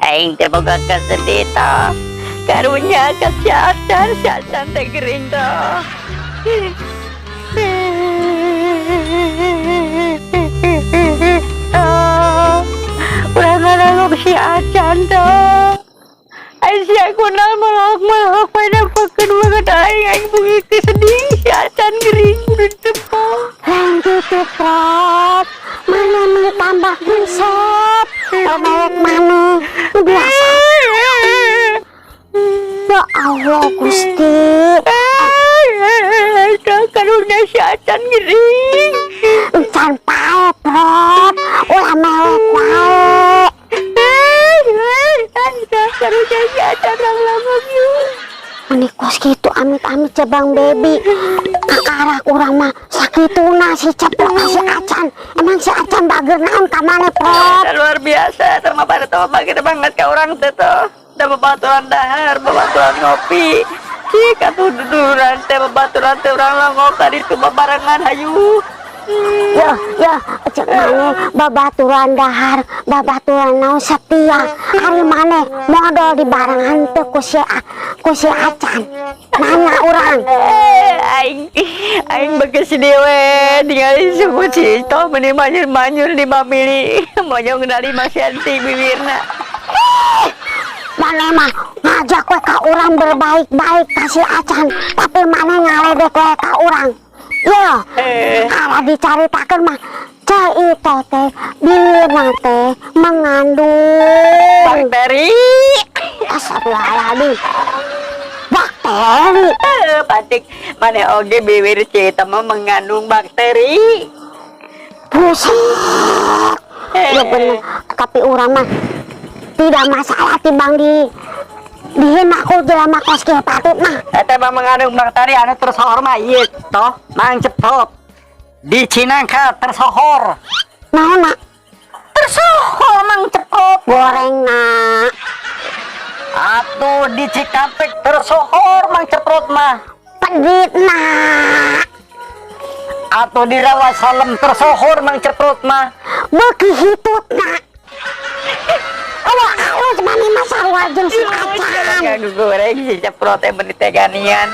Aing teh boga kasedih toh. Karunya ka si Acan, si Acan teh gering toh. Oh, urang ngalongok si Acan toh. Aing si aku melahok-melahok pada pakeun banget aing, aing begitu sedih si Acan gering udah tempo. Lain gitu, Prot. Mana nu tambah resep. Mewek mana? Nu biasa. Ya Allah, Gusti. Karunya si Acan gering. Encan pae, Prot. Ulah mewek wae. Karunya si Acan lama yuk. Meni kos kitu amit-amit ja Bang Bebi. Kakarak urang mah sakituna si ceplok ka si Acan. Emang si Acan bager naon ka maneh, Prot? Luar biasa sama pada tahu bager banget ke orang teh tuh. Da babaturan dahar, babaturan ngopi. Cik atuh duduran teh babaturan teh urang longok tadi tuh babarengan hayu. Ya, ya, cek maneh babaturan dahar, babaturan naon setia. Ari maneh modol di barengan teu ku si Acan. Nanya urang. Eh, aing aing bagi si dewe tinggal sebut si toh meni manyur-manyur 5 mili monyong na 5 senti bibirna. Maneh mah ngajak we ka urang berbaik-baik ka si Acan, tapi maneh ngaledek we ka urang. Ya, Eh. kalau dicaritakeun mah cai itu teh bibirna teh mengandung bakteri. Astagfirullahaladzim. Bakteri. Eh, patik maneh oge bibir si mah mengandung bakteri. Buset. Ya bener, tapi urang mah tidak masalah timbang di dihina ku jelema kos kieu patut mah. Eta mah mengandung bakteri anu tersohor mah ieu toh Mang Ceprot di Cinangka tersohor. Naon nak? Tersohor Mang Ceprot. Goreng nak. Atuh di Cikampek tersohor Mang Ceprot mah. Pedit nak. Atau di Rawa Salem tersohor Mang Ceprot mah. Beuki hitut nak. Awas, awas maneh mah sarua jeung si Acan. Kagak goreng si Ceprot teh bener teganian.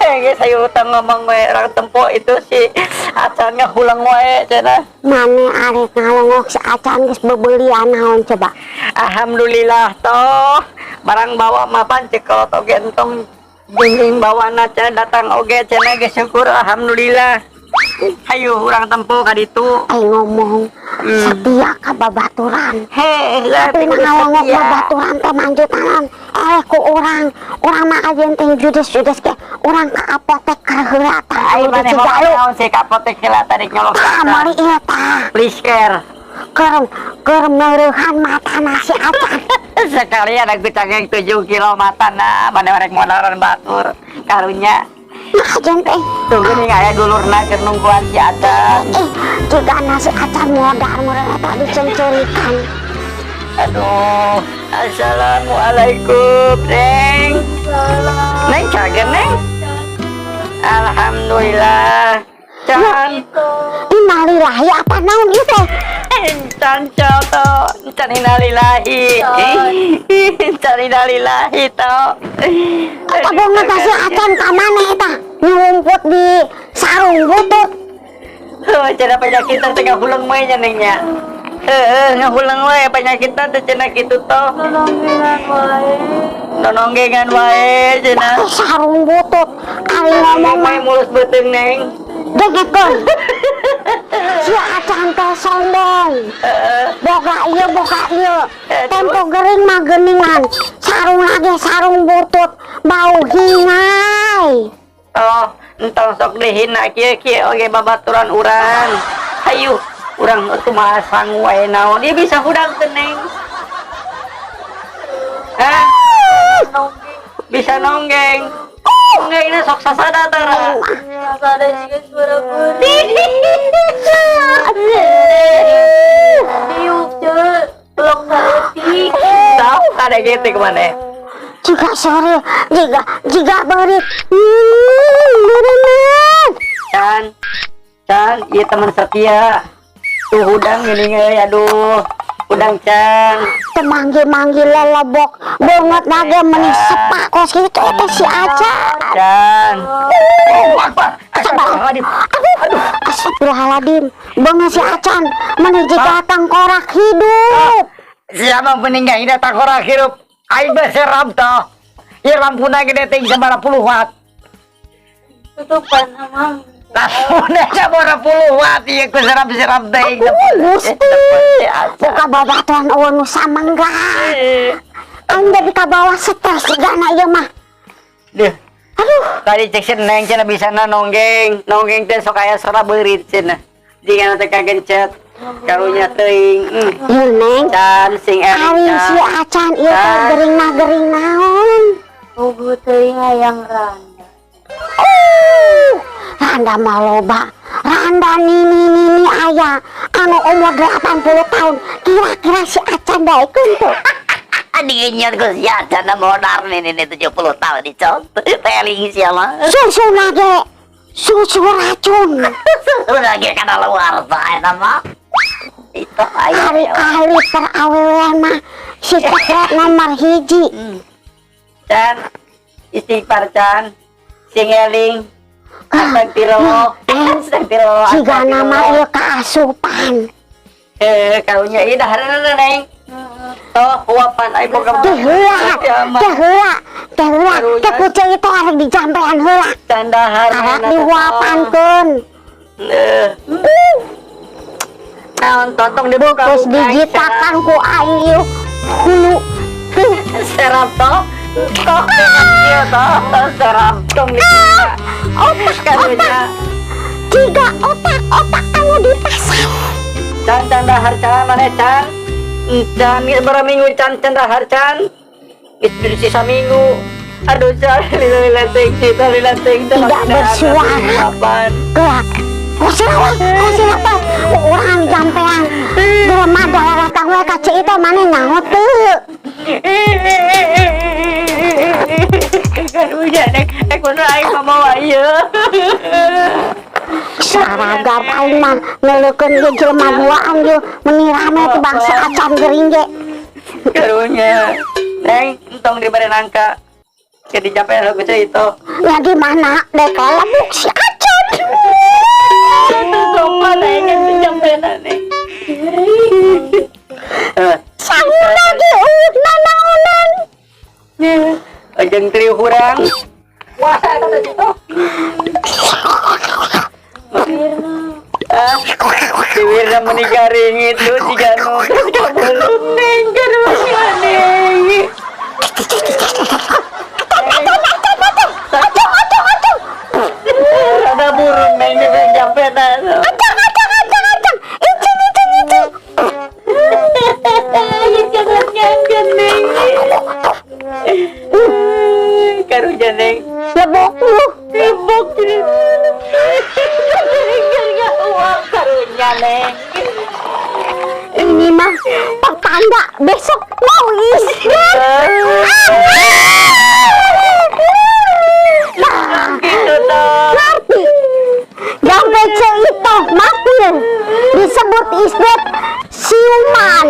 Eh, geus ayo utang ngomong we orang tempo itu si Acan ngahulang wae cenah. Maneh arek ngalongok si Acan geus bebelian naon coba? Alhamdulillah toh barang bawa mapan cek kalau oge entong jingjing bawana cenah datang oge cenah geus syukur alhamdulillah. Hayu urang tempo ka ditu. Aing ngomong setia ka babaturan. Heh, lah Tapi teh kudu ngalongok setia. Babaturan teh manjutanan. Eh ku urang, urang mah ajen teh judes-judes ke urang ka apotek heula tah. Ai Anu di maneh bawa Cijalu. Naon sih ka apotek heula tadi nyolok Tah meuli ieu tah. Please care. Keur keur meureuhan matana si Acan. Sekalian aku cangeng 7 kilo matana, maneh rek modaran batur. Karunya. Nah ajen teh. Tunggu nih aya dulurna keur nungguan si Acan. Eh, jika nasi Acan modar meureun eta dicencerikan. Aduh, assalamualaikum, Neng. Neng cager, Neng. Alhamdulillah. Can, Innalillahi, apa naon ieu teh? Can to, can innalillahi. Can innalillahi to. Eta banget si Acan ka mana eta? Nyumput di sarung butut. Oh, cenah penyakitan teh ngahuleng we nya Neng nya. Heeh, ngahuleng we penyakitan teh cenah kitu toh. Nononggengan wae cenah. Pakai sarung butut. Ari ngomong mah Wae mulus beuteung Neng. Dengekeun. Si Acan teh sombong. Boga ieu, boga ieu. Tempo gering mah geuningan. Sarung lagi sarung butut bau hingai. Oh, entong sok dihina kieu kieu oge babaturan urang. Hayu, urang kumaha sangu wae naon. Dia bisa hudang teu Neng? Hah? Bisa nonggeng. Nonggengna sok sasada tara. Sasada juga suara perih. Diuk ce, pelok saeutik. Tahu kada gitu kemana? Jika sore, jika jika beurit. Berenang. Can, Can, iya teman setia. Tuh hudang gini euy, aduh. Hudang Can. Teu manggil-manggil lelebok, beungeut ge meni sepak kos kitu teh si Acan. Can. Oh, Akbar. Sabar. Astagfirullahaladzim. Aduh, astagfirullahaladzim. Beungeut si Acan meni jiga tangkorak hidup. Siapa meninggal ini tangkorak hirup. Aing serap toh. Ieu lampuna gede teh sabaraha puluh watt. Tutupan, Amang. Lampuna sabaraha puluh watt ieu ku serap-serap teh. Gusti. Buka babaturan euweuh nu samangga. Aing jadi kabawa stres sigana ieu mah. Duh, Aduh, tadi cek si Neng cenah bisa nonggeng, nonggeng teh sok aya suara beurit cenah. Jigana teh kagencet. Karunya teuing. Ieu Neng. Can sing eling Ari si can. Acan ieu teh Can. geuringna geuring naon? Puguh teuing hayang randa. Oh, randa mah loba. Randa nini nini aya anu umur 80 tahun. Kira-kira si Acan daekeun tuh. Digenyot ku si Acan modar nih nih 70 tahun dicot. Teling siapa? Susu ge susu racun. Udah ge kana luar eta mah. Itu aya. Ari ahli perawewean mah si Cekrek nomor 1. Can istighfar can. Sing eling. Astagfirullah. Astagfirullah. Jigana mah ieu kaasupan. Eh, karunya ieu dahareunna Neng. Oh, huapan ai boga. Teh heula, teh heula, teh heula. Teh kucing itu arek dijampean heula. Can dahar. Arek dihuapankeun. Eh. Naon tontong dibuka. Terus digitakan ku aing ieu hulu. Serap toh. Toh ieu toh serap tong dibuka. Otak Karunya. Jiga otak-otak anu di pasar. Can can dahar can mana can? Can geus berapa minggu can can dahar can? Geus sisa minggu. Aduh can lila lila ting cita lila ting Tidak bersuara. Apaan? Gerak. Kosila kosila teh urang jampean. Jelema daratang we ka Ceu Itoh maneh nyaho teu? Karunya neng, eh kudu aing mamawa ieu. Saragam aing mah ngeleukeun ieu jelema duaan ieu meni rame teh bangsa acan gering ge. Karunya. Neng, entong dibere nangka. Jadi capek aku Ceu Itoh. Ya gimana dek lebuk si acan. Sopan aing kan dijampean neng. Eh, Sanguna ge eueuh nanaonan. Ajeng triu kurang. Wah, eta teh itu. Ah, bibirna meni garing itu jiga nu kabelum neng karunya neng. Ada burung neng di jampetan. Acang acang acang acang. Icing icing icing. Jangan nyangan neng. Karunya neng. Lebok lu. Lebok jadi. Karunya neng. Ini mah pertanda besok mau isnet. Nah, Gitu toh. ngerti. Sampai Ceu Itoh mati disebut isnet siuman.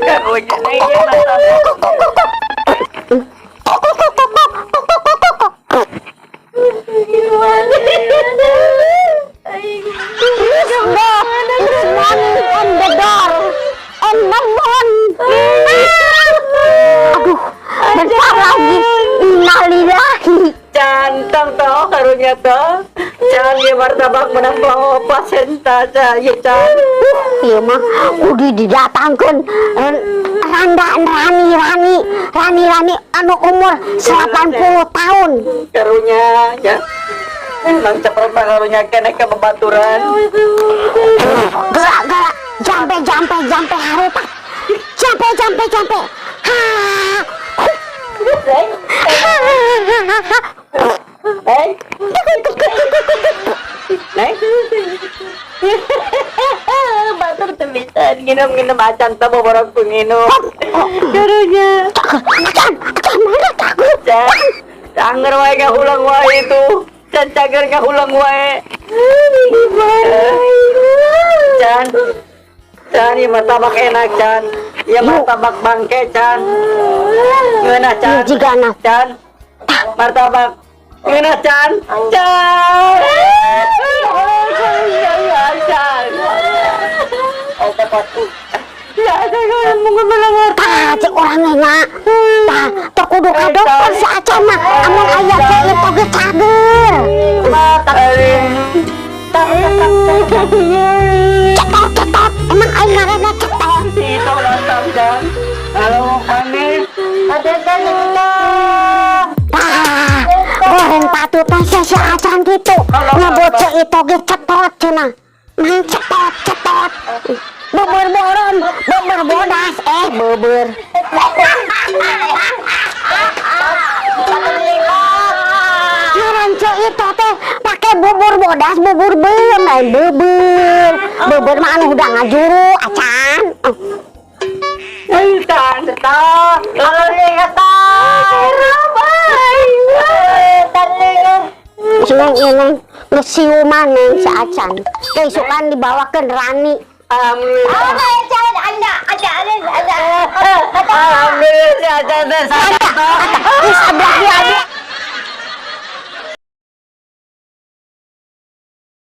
Karunya neng ya masalah. Isnet is knocking on the door and nelpon. Aduh, bentar lagi. Innalillahi. Cantang toh karunya toh. Can ya martabak menang plasenta ca ya can. Ieu mah kudu didatangkeun randa rani rani rani rani anu umur 80 tahun. Karunya ya. Emang cepet mah karunya kene ke babaturan. Gerak gerak jampe jampe jampe harupat. Jampe jampe jampe. Ha. Neng. Neng. Batur teu bisa nginum-nginum acan teh boborok ku nginum. Karunya. Acan, acan mana takut? Can. Canger wae ngahulang wae itu. Can cager ngahulang wae. Can. Can, ieu martabak enak, Can. Ieu martabak bangke, Can. Ngeunah, Can. Ieu jigana. Can. Martabak. Ngeunah, Can. Can. Can. Ya, saya mau ngomong. Tah, cek urang nya. Tah, teu kudu ka dokter si Acan mah. Amun aya Ceu Itoh ge cager. Cetot, cetot. Emang aing ngaranna Cetot? Itu datang, Can. Kalau mau panik. Tah, goreng patut teh si Acan gitu. Nyebut Ceu Itoh ge cetot cenah. Main cetot, cetot. Bubur boron, bubur bodas, eh bubur. Ngaran Ceu Itoh teh pake bubur bodas, bubur beureum, lain bubur. Bubur mah anu udah ngajuru, Acan. Can, cetot. Seneng ieu, Neng, geus siuman, Neng, si Acan. Keisukan dibawakeun Rani. Alhamdulillah. Alhamdulillah, si Acan teh sadar. Ih, sebelah dia.